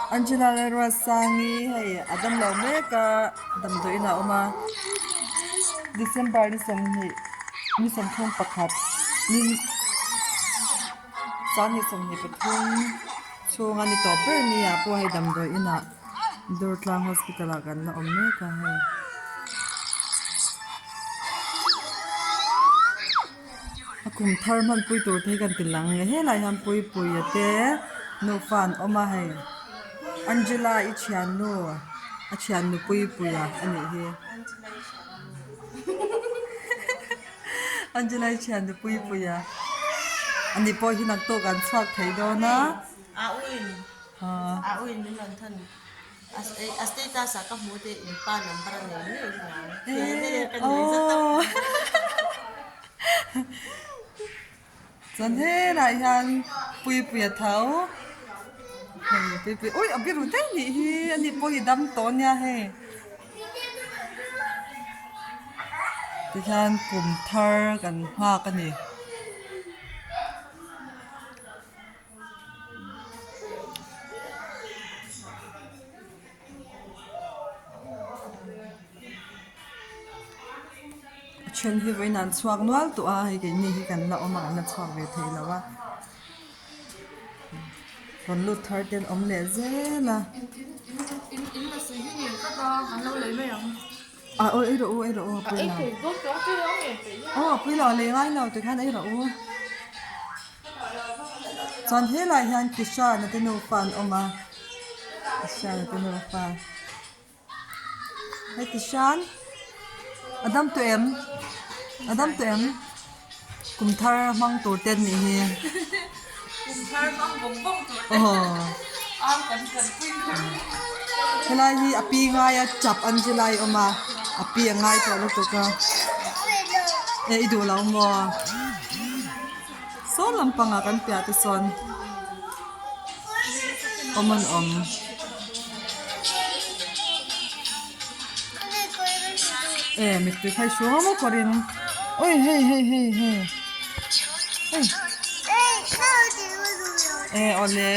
Angela Lalruatsangi hei a damlo mek a damdawiin a awm a December ni sawmhnih ni 31 ni 2023 chhunga ni tawp ber ni ah pawh hei damdawiin ah Durtlang hospital ah kan la awm mek a hei. A kum thar hmanpui tur te hi kan ti lang nge helai hian Puipuia te nufa an awm a hei Angela i thiannu a thiannu Puipuia a nih hi Angela i thiannu Puipuia ani pawh hi naktuk an chhuak thei dawn a. A status ah ka hmu te in pa number a nei ngei nia ka nei zat a. Chuan helai hian Puipuia tho hei Puipuia ui a biru daih nih hi ani pawh hi dam tawh ania hei tihian kum thar kan nghak a ni. A then hi vawiin an chhuak nual tawh a hei keini hi kan la awm a kan la chhuak ve thei lo a rawn lut thar te an awm leh zel a. Ah aw ei rawh u ei rawh u a pui lo aw a pui lo a lei ngai lo tikhan ei rawh u chuan helaiah hian Kishan a te nufa an awm a Kishan a te nufa hei Kishan a dam tawh em a dam tawh em kum thar hmang tur te an nih hi helai hi a pi ngaia chap an zir lai a awm a a pi a ngai tawh lutuk a e i duh lo maw saw lampangah kan piah te sawn awm an awm. E mittui kha i hru ngam a kawrin oi hei hei hei hei hei e awle.